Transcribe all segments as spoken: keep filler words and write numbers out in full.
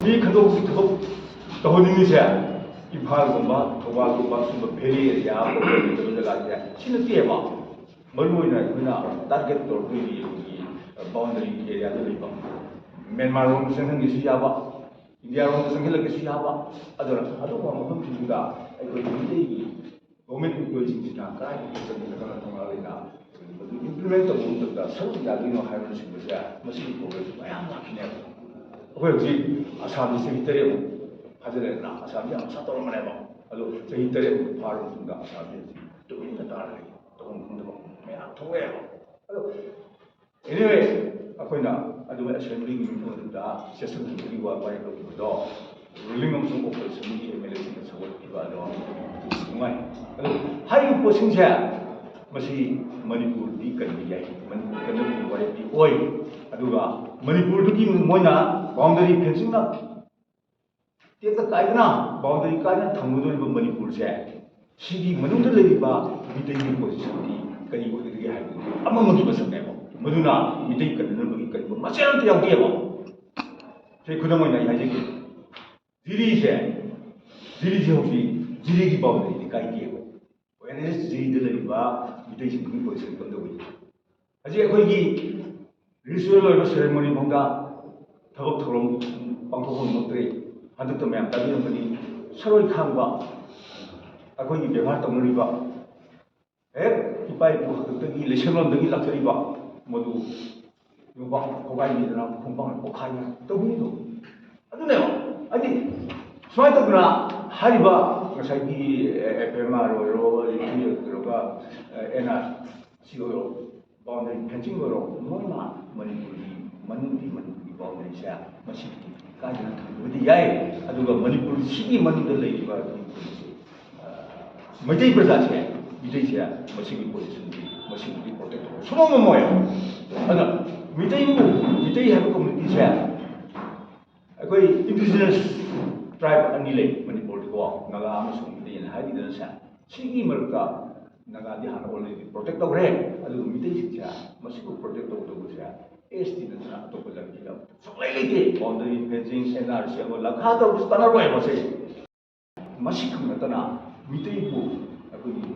ꯃꯤ ꯈꯟꯗꯣꯛꯄꯁꯤ ꯊꯕꯛ ꯇꯧꯍꯟꯅꯤꯡꯉꯤꯁꯦ ꯏꯝꯐꯥꯜꯒꯨꯝꯕ, ꯊꯧꯕꯥꯜꯒꯨꯝꯕ, ꯁꯨꯝꯕ valley area ꯖꯒꯥꯁꯦ ꯁꯤ ꯅꯠꯇꯦꯕ꯫ ꯃꯔꯨ ꯑꯣꯏꯅ ꯑꯩꯈꯣꯏꯅ ꯇꯥꯔꯒꯦꯠ ꯇꯧꯔꯛꯇꯣꯏꯗꯤ ꯑꯩꯈꯣꯏꯒꯤ ꯕꯥꯎꯟꯗꯔꯤ ꯑꯦꯔꯤꯌꯥꯗ ꯂꯩꯕ, ꯃ꯭ꯌꯥꯟꯃꯥꯔ ꯔꯣꯝꯗ ꯆꯪꯍꯟꯒꯦꯁꯨ ꯌꯥꯕ, ꯏꯟꯗꯤꯌꯥ ꯔꯣꯝꯗ ꯆꯪꯁꯤꯜꯂꯛꯀꯦꯁꯨ ꯌꯥꯕ꯫ ꯑꯗꯨꯅ ꯑꯗꯨꯒꯨꯝꯕ ꯃꯐꯝꯁꯤꯡꯗꯨꯗ ꯑꯩꯈꯣꯏ ꯃꯤꯇꯩꯒꯤ ꯒꯣꯔꯃꯦꯟ ꯏꯝꯄ꯭ꯂꯣꯌꯤꯁꯤꯡꯁꯤꯅ ꯀꯗꯥꯏꯗꯒꯤ ꯆꯪꯁꯤꯜꯂꯛꯀꯗꯅ ꯊꯧꯅꯥ ꯂꯩꯅ ꯃꯗꯨ ꯏꯝꯄ꯭ꯂꯤꯃꯦꯟ ꯇꯧꯕ ꯃꯇꯝꯗ ꯁꯔꯨꯛ ꯌꯥꯗꯣꯏꯅꯣ ꯍꯥꯏꯕꯅꯆꯤꯡꯕꯁꯦ ꯃꯁꯤꯒꯤ ꯄ꯭ꯔꯣꯕ꯭ꯂꯦꯝꯁꯦ ꯃꯌꯥꯝ ꯂꯥꯛꯈꯤꯅꯦꯕ꯫ ꯑꯩꯈꯣꯏ ꯍꯧꯖꯤꯛ ꯑꯁꯥꯝꯁꯤ ꯆꯍꯤ ꯇꯔꯦꯠꯃꯨꯛ ꯐꯥꯖꯤꯜꯂꯦꯗꯅ, ꯑꯁꯥꯝꯁꯤ ꯌꯥꯝ ꯃꯁꯥ ꯇꯧꯔꯝꯕꯅꯦꯕ꯫ ꯑꯗꯣ ꯆꯍꯤ ꯇꯔꯦꯠꯃꯨꯛ ꯐꯥꯔꯕ ꯃꯇꯨꯡꯗ ꯑꯁꯥꯝꯁꯤ ꯍꯧꯖꯤꯛ ꯇꯨꯃꯤꯟꯅ ꯇꯥꯔ ꯂꯩ, ꯇꯧꯐꯝ ꯈꯪꯗꯕ ꯃꯌꯥꯝ ꯊꯣꯛꯂꯛꯑꯦꯕ꯫ ꯑꯗꯣ ꯑꯦꯅꯤꯋꯦ, ꯑꯩꯈꯣꯏꯅ ꯑꯗꯨꯃꯥꯏꯅ ꯑꯦꯁꯦꯝꯕ꯭ꯂꯤꯒꯤ ꯃꯤꯐꯝ ꯑꯗꯨꯗ ꯁꯦꯁꯟ ꯑꯗꯨꯒꯤ ꯋꯥ ꯋꯥꯔꯤ ꯂꯧꯈꯤꯕꯗꯣ ꯔꯨꯂꯤꯡ ꯑꯃꯁꯨꯡ ꯑꯣꯄꯣꯖꯤꯁꯟꯒꯤ ꯑꯦꯝ ꯑꯦꯜ ꯑꯦꯁꯤꯡꯅ ꯁꯧꯒꯠꯈꯤꯕ ꯑꯗꯣ ꯅꯨꯡꯉꯥꯏ꯫ ꯑꯗꯣ ꯍꯥꯏꯔꯤꯕ ꯄꯣꯠꯁꯤꯡꯁꯦ ꯃꯁꯤ ꯃꯅꯤꯄꯨꯔꯗꯤ ꯀꯟꯕ ꯌꯥꯏ, ꯃꯅꯤꯄꯨꯔ ꯀꯟꯕꯒꯤ ꯋꯥꯔꯦꯞꯇꯤ ꯑꯣꯏ꯫ ꯑꯗꯨꯒ ꯃꯅꯤꯄꯨꯔꯗꯨꯒꯤ ꯃꯣꯏꯅ ꯕꯥꯎꯟꯗꯔꯤ ꯐꯦꯟꯁꯤꯡꯅ ꯇꯦꯛꯇ ꯀꯥꯏꯗꯅ ꯕꯥꯎꯟꯗꯔꯤ ꯀꯥꯏꯗꯅ ꯊꯝꯒꯗꯧꯔꯤꯕ ꯃꯅꯤꯄꯨꯔꯁꯦ, ꯁꯤꯒꯤ ꯃꯅꯨꯡꯗ ꯂꯩꯔꯤꯕ ꯃꯤꯇꯩꯒꯤ ꯄꯣꯖꯤꯁꯟꯗꯤ ꯀꯔꯤ ꯑꯣꯏꯒꯗꯒꯦ ꯍꯥꯏꯕꯗꯨꯗꯤ ꯑꯃꯃꯒꯤ ꯃꯁꯛꯅꯦꯕ꯫ ꯃꯗꯨꯅ ꯃꯤꯇꯩ ꯀꯟꯅꯅꯕꯒꯤ ꯀꯔꯤꯒꯨꯝꯕ ꯃꯆꯦꯠ ꯑꯃꯠꯇ ꯌꯥꯎꯗꯦꯕ꯫ ꯁꯤ ꯈꯨꯗꯝ ꯑꯣꯏꯅ ꯑꯩ ꯍꯥꯏꯖꯒꯦ, ꯖꯤꯔꯤꯁꯦ, ꯖꯤꯔꯤꯁꯦ ꯍꯧꯖꯤꯛ ꯖꯤꯔꯤꯒꯤ ꯕꯥꯎꯟꯗꯔꯤꯗꯤ ꯀꯥꯏꯗꯦꯕ꯫ ꯋꯦꯔꯦꯁ ꯖꯤꯔꯤꯗ ꯂꯩꯔꯤꯕ ꯃꯤꯇꯩꯁꯤꯡꯗꯨꯒꯤ ꯄꯣꯖꯤꯁꯟ ꯀꯝꯗꯧꯏ? ꯍꯧꯖꯤꯛ ꯑꯩꯈꯣꯏꯒꯤ ꯔꯤꯆꯨꯋꯦꯜ ꯑꯣꯏꯕ ꯁꯦꯔꯦꯃꯣꯅꯤ ꯐꯥꯎꯗ ꯊꯕꯛ ꯊꯧꯔꯝ ꯄꯥꯡꯊꯣꯛꯄ ꯉꯝꯃꯛꯇ꯭ꯔꯦ꯫ ꯍꯟꯗꯛꯇ ꯃꯌꯥꯝ ꯇꯥꯕꯤꯔꯝꯒꯅꯤ, ꯁꯔꯣꯏ ꯈꯥꯡꯕ ꯑꯩꯈꯣꯏꯒꯤ ꯕꯦꯕꯥꯔ ꯇꯧꯅꯔꯤꯕ, ꯍꯦꯛ ꯏꯄꯥ ꯏꯄꯨ ꯍꯥꯛꯇꯛꯇꯒꯤ ꯂꯩꯁꯦꯝꯂꯣꯟꯗꯒꯤ ꯂꯥꯛꯆꯔꯤꯕ ꯃꯗꯨ ꯌꯣꯄꯥꯛ ꯈꯣꯒꯥꯏꯕꯤꯗꯅ ꯈꯣꯡꯄꯥꯛꯅ ꯄꯣꯛꯈꯥꯏꯗꯅ ꯇꯧꯕꯤꯔꯤꯗꯣ ꯑꯗꯨꯅꯦꯕ꯫ ꯍꯥꯏꯗꯤ ꯁꯨꯃꯥꯏꯅ ꯇꯧꯗꯅ ꯍꯥꯏꯔꯤꯕ ꯉꯁꯥꯏꯒꯤ ꯑꯦꯐ ꯑꯦꯝ ꯑꯥꯔ ꯑꯣꯏꯔꯣ, ꯇꯧꯔꯒ ꯑꯦꯟ ꯑꯥꯔ ꯁꯤ ꯑꯣꯏꯔꯣ, ꯕꯥꯎꯟꯗꯔꯤ ꯐꯦꯟꯁꯤꯡ ꯑꯣꯏꯔꯣ, ꯂꯣꯏꯅ ꯃꯅꯤꯄꯨꯔꯒꯤ ꯃꯅꯨꯡꯒꯤ, ꯃꯅꯤꯄꯨꯔꯒꯤ ꯕꯥꯎꯟꯗꯔꯤꯁꯦ ꯃꯁꯤ ꯀꯥꯏꯗꯅ ꯊꯝꯕꯗꯤ ꯌꯥꯏ꯫ ꯑꯗꯨꯒ ꯃꯅꯤꯄꯨꯔꯁꯤꯒꯤ ꯃꯅꯨꯡꯗ ꯂꯩꯔꯤꯕ ꯑꯩꯈꯣꯏꯒꯤ, ꯑ, ꯃꯩꯇꯩ ꯄ꯭ꯔꯖꯥꯁꯦ, ꯃꯤꯇꯩꯁꯦ ꯃꯁꯤꯒꯤ ꯄꯣꯖꯤꯁꯟꯗꯤ, ꯃꯁꯤꯕꯨꯗꯤ ꯄ꯭ꯔꯣꯇꯦꯛ ꯇꯧꯕ ꯁꯨꯡꯉꯝ ꯉꯝꯃꯣꯏ꯫ ꯑꯗꯨꯅ ꯃꯤꯇꯩꯕꯨ, ꯃꯤꯇꯩ ꯍꯥꯏꯕ ꯀꯝꯃ꯭ꯌꯨꯅꯤꯇꯤꯁꯦ ꯑꯩꯈꯣꯏ ꯏꯟꯗꯤꯖꯤꯅꯁ ꯇ꯭ꯔꯥꯏꯕ ꯑꯅꯤ ꯂꯩ ꯃꯅꯤꯄꯨꯔꯗꯀꯣ, ꯅꯥꯒꯥ ꯑꯃꯁꯨꯡ ꯃꯤꯇꯩ ꯍꯥꯏꯅ ꯍꯥꯏꯕꯤꯗꯅꯁꯦ꯫ ꯁꯤꯒꯤ ꯃꯔꯛꯇ ꯅꯥꯒꯥꯗꯤ ꯍꯥꯟꯅ ꯑꯣꯜꯔꯦꯗꯤ ꯄ꯭ꯔꯣꯇꯦꯛ ꯇꯧꯈ꯭ꯔꯦ, ꯑꯗꯨꯒ ꯃꯤꯇꯩꯁꯤꯡꯁꯦ ꯃꯁꯤꯕꯨ ꯄ꯭ꯔꯣꯇꯦꯛ ꯇꯧꯒꯗꯧꯕꯁꯦ ꯑꯦꯁ ꯇꯤ ꯅꯠꯇꯅ ꯑꯇꯣꯞꯄ ꯂꯝꯕꯤ ꯑꯃ ꯁꯨꯡꯂꯩ ꯂꯩꯇꯦ꯫ Boundary fencing, and R C ꯑꯃ ꯂꯥꯛꯀꯥ ꯇꯧꯔꯁꯨ ꯀꯥꯟꯅꯔꯣꯏ ꯃꯁꯤ꯫ ꯃꯁꯤ ꯈꯛ ꯅꯠꯇꯅ ꯃꯤꯇꯩꯕꯨ ꯑꯩꯈꯣꯏꯒꯤ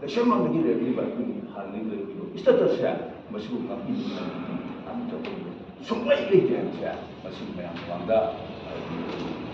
ꯂꯩꯁꯦꯝꯂꯣꯟꯗꯒꯤ ꯂꯩꯔꯛꯂꯤꯕ ꯑꯩꯈꯣꯏꯒꯤ ꯍꯥꯟꯅꯗꯒꯤ ꯂꯩꯔꯛꯂꯤꯕ ꯏꯁꯇꯦꯇꯁꯁꯦ ꯃꯁꯤꯕꯨ ꯉꯥꯛꯄꯤꯅꯕꯒꯤ ꯑꯃꯠꯇ ꯑꯩꯈꯣꯏꯒꯤ ꯁꯨꯡꯂꯩ ꯂꯩꯇꯦ ꯍꯥꯏꯕꯁꯦ ꯃꯁꯤ ꯃꯌꯥꯝ ꯃꯃꯥꯡꯗ ꯑꯩꯈꯣꯏꯒꯤ